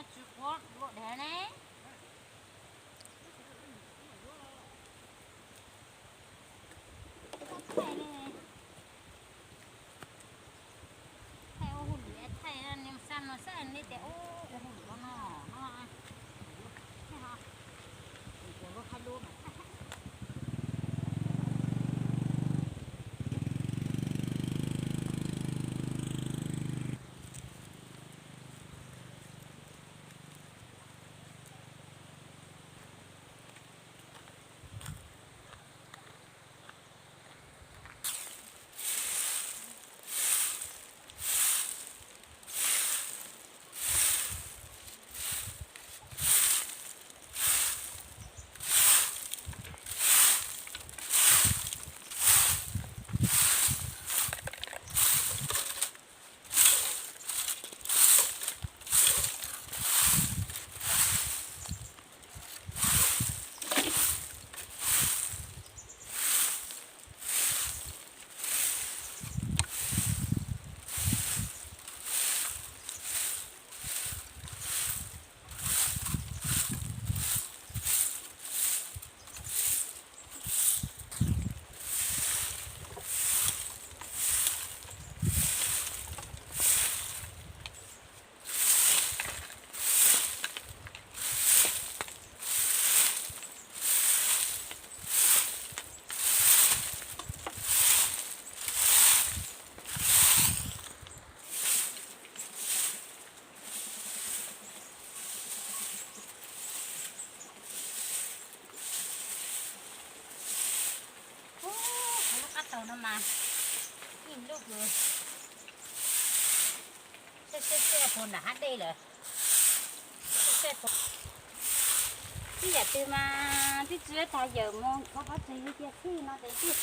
Tsis quav luaj dheev ne. Thaij ne. Thaij ua hauj lwm, thaij ne, xa no xab ne tias ua hauj lwm no no. Kuv lub qab taug no mas ib lub kws xeb xeb xeb puag nram hav dej lawm. Xeb xeb puag. Tib yam twg mas twb tsis tau yawm mus kho pob tsuas li tiag xwb no ces twb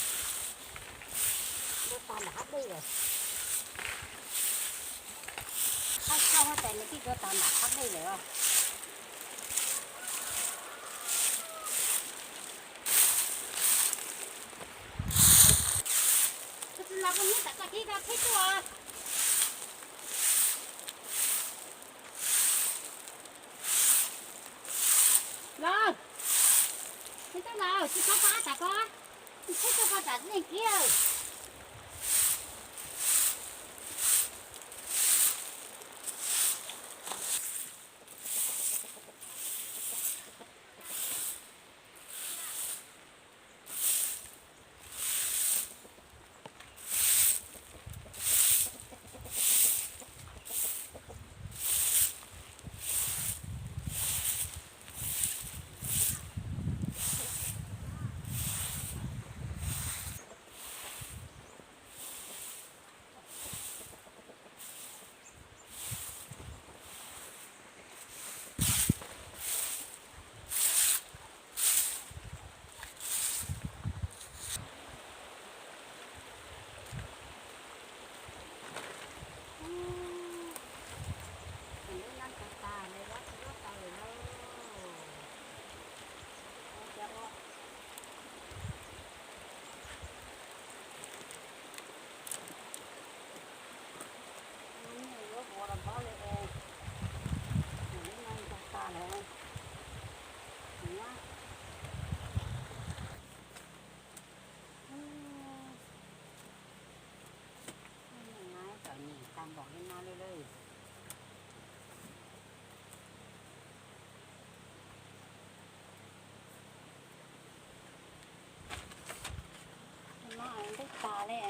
ua tag nram hav dej lawm. Qab tshaj huab tais nws twb ua tag nram hav dej lawm. Kuv tsis los kuv nyob tom koj tib ko peb tuaj. Los, neb tub los tsis txhob pab tas ko, tsis txhob pab tas neeg kiag. Txom nyem tag npaum li no li lawm. No ntub tag li.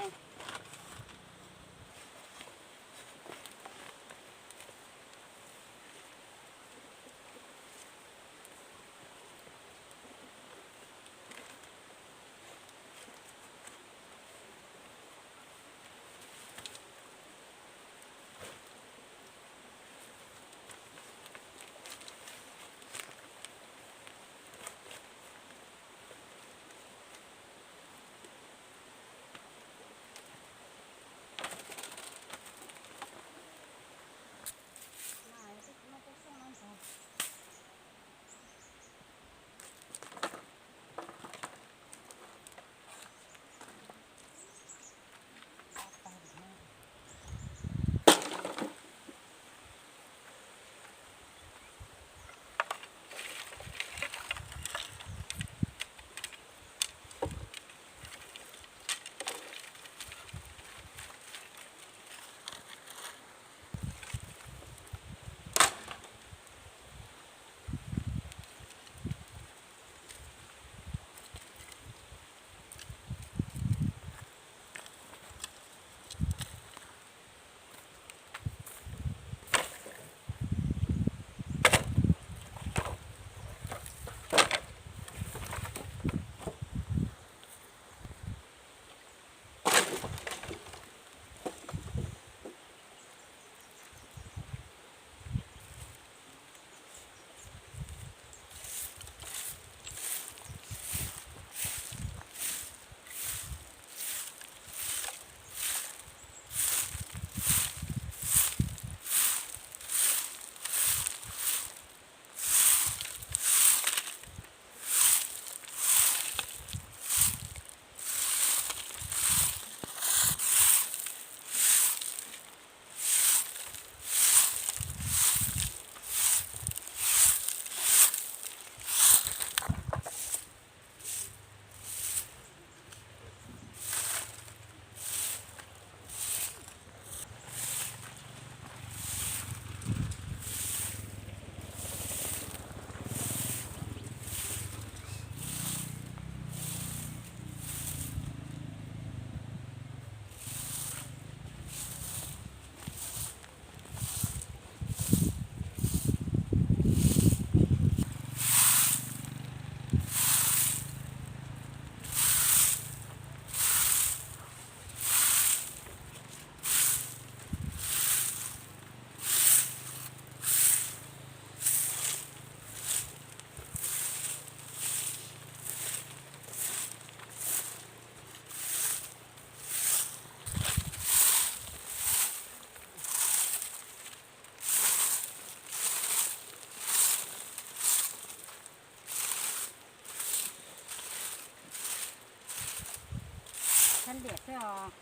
Nyob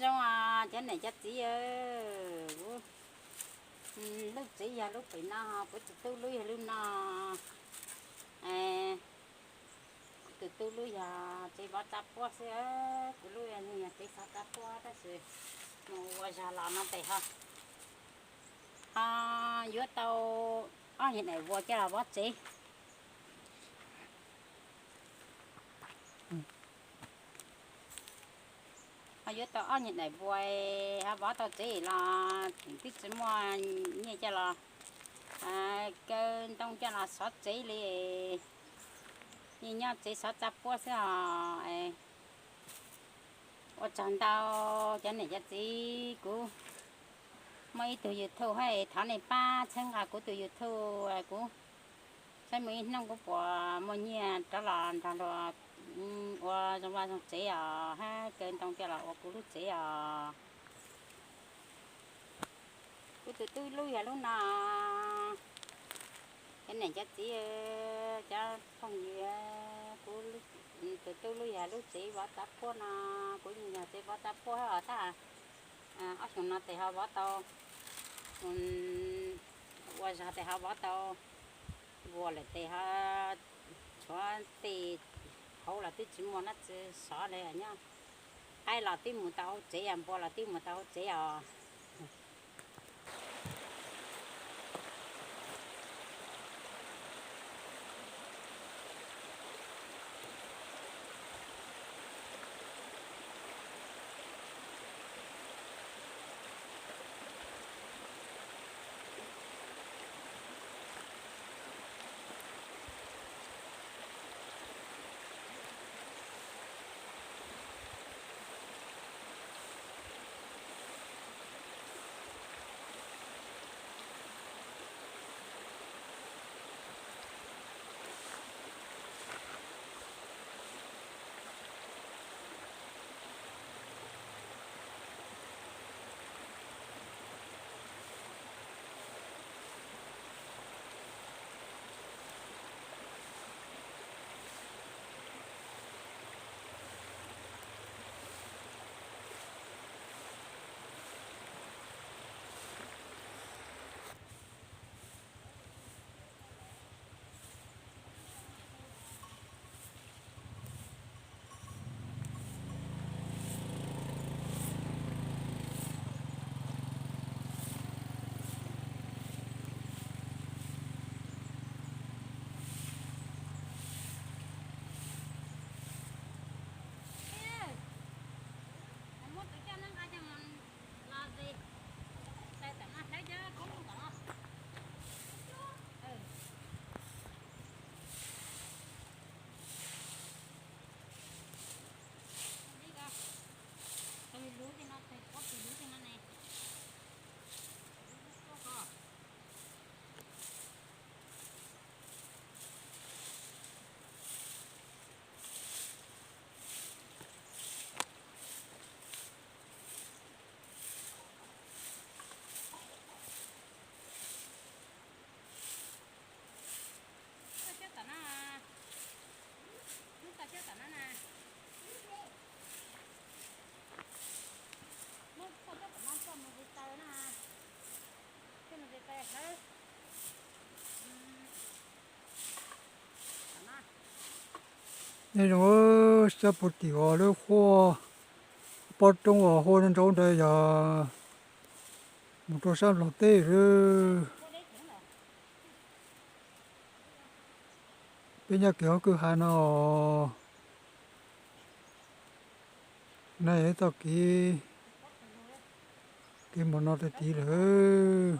zoo cov niam cov txiv, kuv lub tsev yog lub pem no, kuv tus tub lub yog lub no. Kuv tus tub lub yog tsev vov txaj puab xwb, kuv lub yog tsev xov txaj puab tab sis mus ua zog los no tes ho, ho yuav tau ob niag daim vuas coj los vov tsev. Ho yuav tau ob niag daim vuas, ho vov tau tsev los twb tsis muaj nyiaj coj los kaw ntoo coj los xov tsev li. Yeej nyob tsev xov txaj puab xwb os. Ua tsaug ntau cov niam cov txiv, kuv muaj ib tug YouTube hab thov nej pab txhawb nqa kuv tus YouTube, kuv saib muaj ib hnub kuv puas muaj nyiaj rov los nrog luag ua zoo vaj zoo tsev os, hab kaw ntoo coj los ua kuv lub tsev os. Kuv tus tub lub yog lub no, cov niam cov txiv, cov phooj ywg, kuv tus tub lub yog lub tsev vov txaj puab no, kuv yeej yog tsev vov txaj puab os tab ob xyoos no tes ho vov tau, ua zog tes ho vov tau, vuas lawm tes ho tshuav tej hauv los twb tsis muaj nab tsi sov li nyob. Qaib los twb mus tau hauv tsev, npua los twb mus tau hauv tsev os. Nyob zoo, sab puag tim uas lub huaj pob roob uas huaj nraub nraub ntawd yog mus rau sab Nplog teb lawm. Peb nyob kiag hauv kwj ha no, no yog ib txoj kev, kev mus no rau tid lawm.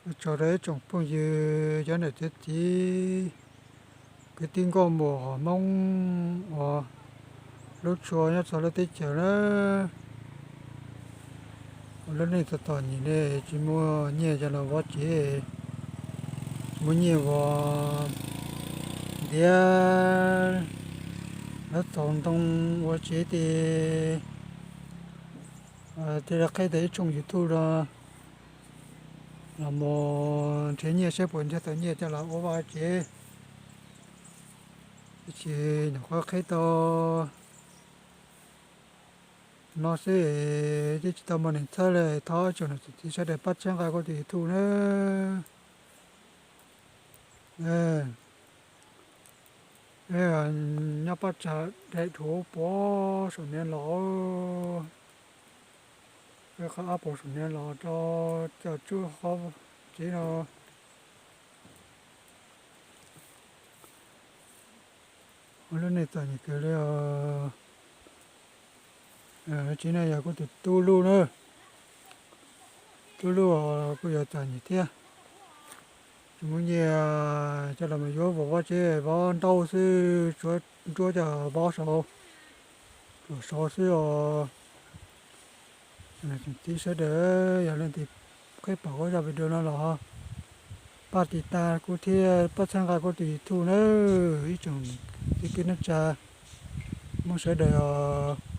Ua tsaug rau ib tsoom phooj ywg cov niam cov txiv, Kwv tij nkauj muam hom Hmoob uas lub tshua nyob txhua lub teb chaws na, ua lub neej txom txom nyem ne, tsis muaj nyiaj coj los vov tsev, tsis muaj nyiaj uas ntiav lawv txaus ntoo ua tsev ces thiaj li qhib tau ib tshooj YouTube no los mus nrhiav nyiaj saib puas nrhiav tau nyiaj coj los ua vaj tsev. Tiam sis nyuam qhuav qhib tau no xwb, twb tsis tau muaj neeg txhawb li. Thov ib tsoom niam txiv sawv daws pab txhawb nqa kuv tus YouTube nawb. Nyob pab tsag daim duav puag saum niag los, qhov ab puag saum niag los rau cov tsuj qhov tsev no. Ua lub neej txom nyem kawg li os. Tsev no yog kuv tus tub Luj na, tub Luj kuj yog txom nyem thiab. Tsis muaj nyiaj coj los mus yuav vov tsev, vov nrauj xwb, tsuav nruab coj vov saud, pluam saud xwb os. Txiv sawv daws, yog leej twg qhib pom kuv zaj video no los pab tiv tas kuv thiab pab txhawb nqa kuv tus YouTube nawb ib tsoom txiv kwv neej tsa Hmoob sawv daws os.